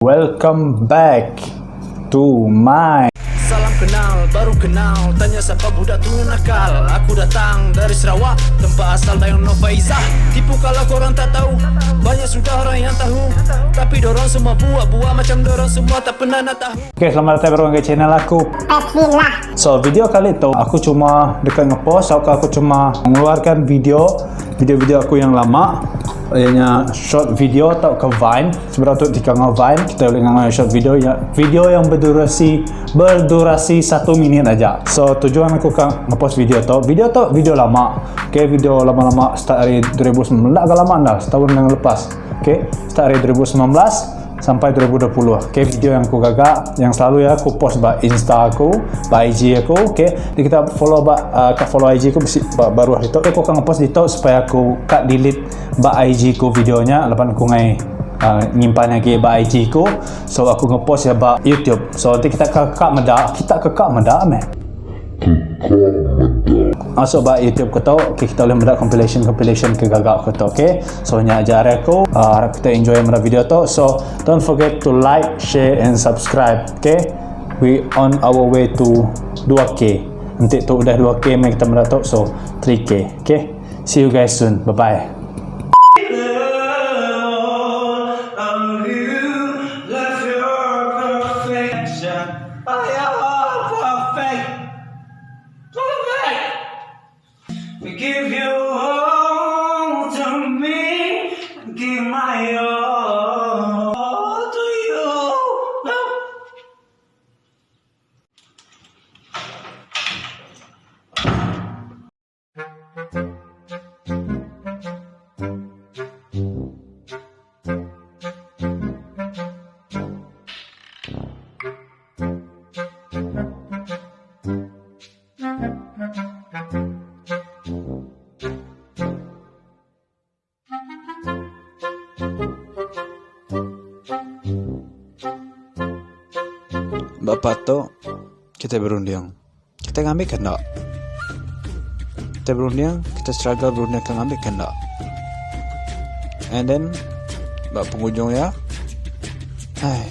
Welcome back to my Salam kenal, baru kenal Tanya siapa budak tu nakal Aku datang dari Sarawak Tempat asal Dayang Nurfaizah Tipu kalau korang tak tahu Banyak sudah orang yang tahu Tapi dorang semua buat-buat Macam dorang semua tak pernah nak tahu Okay, selamat datang baru ke channel aku. Pastilah. So, video kali tu aku cuma dekat ngepost atau aku cuma mengeluarkan video video-video aku yang lama ianya short video atau ke Vine. Sebenarnya tu jika ngau Vine, kita boleh ngau short video ya, video yang berdurasi berdurasi 1 minit aja. So, tujuan aku kan ngepost video tu, video tu video lama. Okay, video lama-lama start dari 2019 agak lama dah, setahun yang lepas. Okay, start dari 2019 sampai 2020. Okay, video yang aku gagak yang selalu ya aku post ba Insta aku, ba IG aku, okay. Jadi kita follow ba uh, kat follow IG aku bisi ba, baru hari tu. Okay, aku akan ngepost di tu supaya aku kat delete ba IG ku videonya lepas aku ngai uh, nyimpan lagi ba IG ku. So aku ngepost ya ba YouTube. So nanti kita kekak meda, kita kekak meda meh. Masuk ba YouTube ku tu, okay, kita boleh meda compilation compilation ke gagak ku tu, okay. So nya aja ari aku, uh, harap kita enjoy meda video tu. So don't forget to like, share and subscribe, okay. We on our way to 2K. Nanti tu udah 2K meh kita meda tu, so 3K, okay. See you guys soon. Bye bye. Ba tu kitai berunding, kitai ngambi ke enda. Kitai berunding, kitai struggle berunding ke ngambi ke enda. And then ba pengujung iya, ai.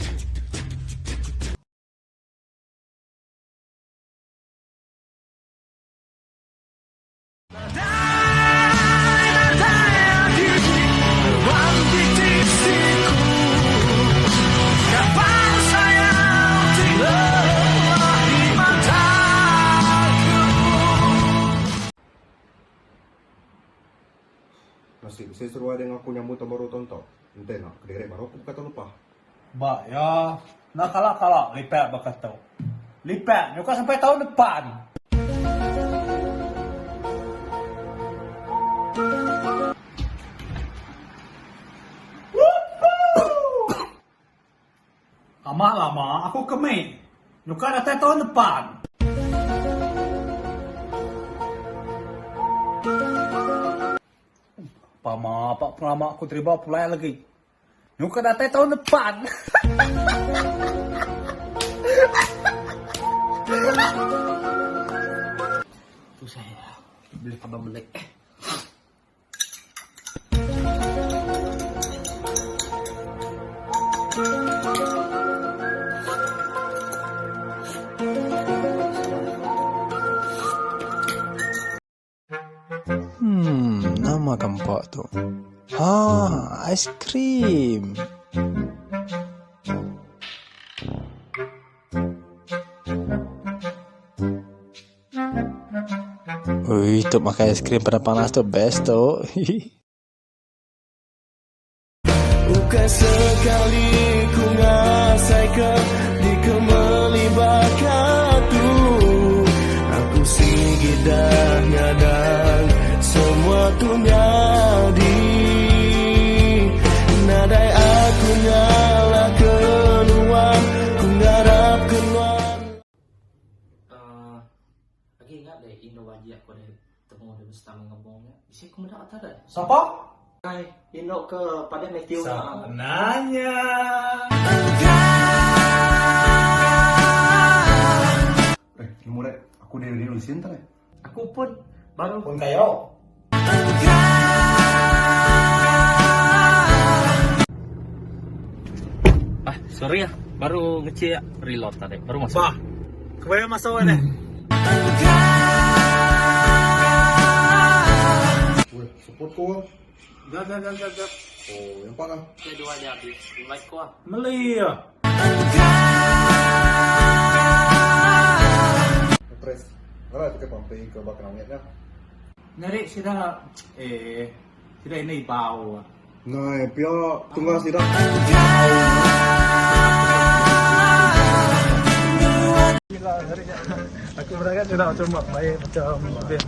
Nasib bisi seruai deng aku nyambut taun baru taun tu. Enti enda, kediri baru aku bukai taun lepas. Ba iya, enda kala-kala lipat baka tu. Lipat nyuka sampai taun depan. Amat lama aku kemi nyuka datai taun depan. Pama pak pengelama aku deriba pulai lagi. Nyuka datai taun depan. Susah ya beli kebab melek. Hmm, nama kampa tu? Ha, ais krim. Ui, tu makan ais krim panas-panas tu best tu. Ukai sekali ku ngasai ke dikemeli baka tu Aku sigi dah nyadang semua tu nyadi Nadai aku nyalah ke nuan Ku ngarap ke nuan Uh, agi ingat deh indu wajik aku deh temu deh mesta mengebong nya. Bisi aku meda atas deh. Sapa? Kai indu ke padah Matthew nya. Sapa nanya. Eh, nemu dek, aku diri diri lisin teh. Aku pun baru Pun kayo. Ah, sorry ah. Baru ngecik reload tadi. Baru masuk. Bah. Kebaya masuk deh. Weh, support ko ah. Gak gak gak gak gak. Oh, nampak lah. Kita dua dia habis. Invite ko ah. Meli ya. Press. Ngara tu ke pampai ke bakal nangit nya. Nyari sida eh sida ini bau. Nai, pia tunggal sida. Aku berangkat sudah macam baik macam lebih.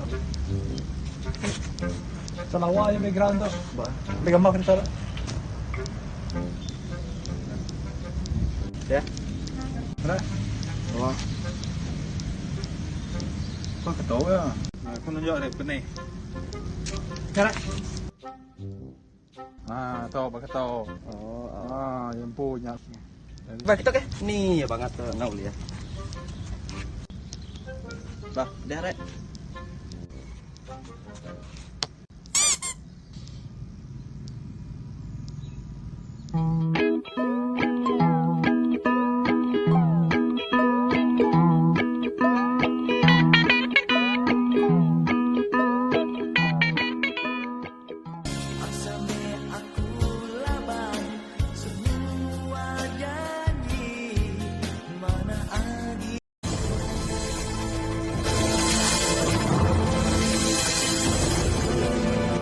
Selawak je background tu. Ambil gambar kena taruh. Ya. Mana? Wah. Kau ketawa ya. Aku nunjuk dia pening. Sekarang. Ah, tahu pakai tahu. Oh, ah, yang punya. Bah, kita ke? Ni ya banget tu, nak boleh ya. Bah, dah rek.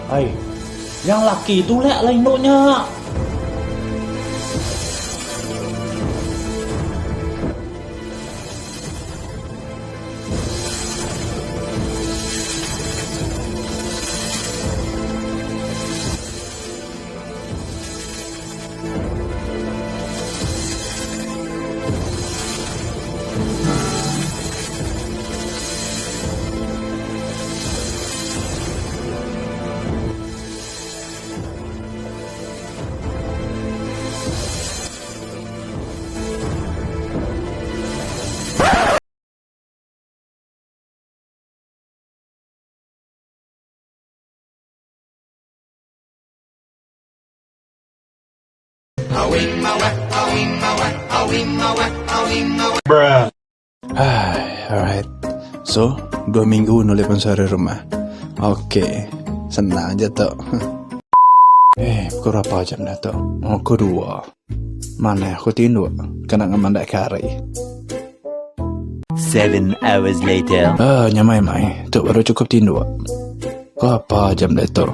Hai. Yang laki tu lek lah induknya. Alright. So, dua minggu nolih pansar ari rumah. Okay, senang aja tu. Eh, pukul berapa jam dah tu? Oh, pukul dua. Mana aku tinduk kena ngemandak ke hari. 7 hours later. Ah, nyamai mai. Tu baru cukup tinduk. Kau apa jam dah tu?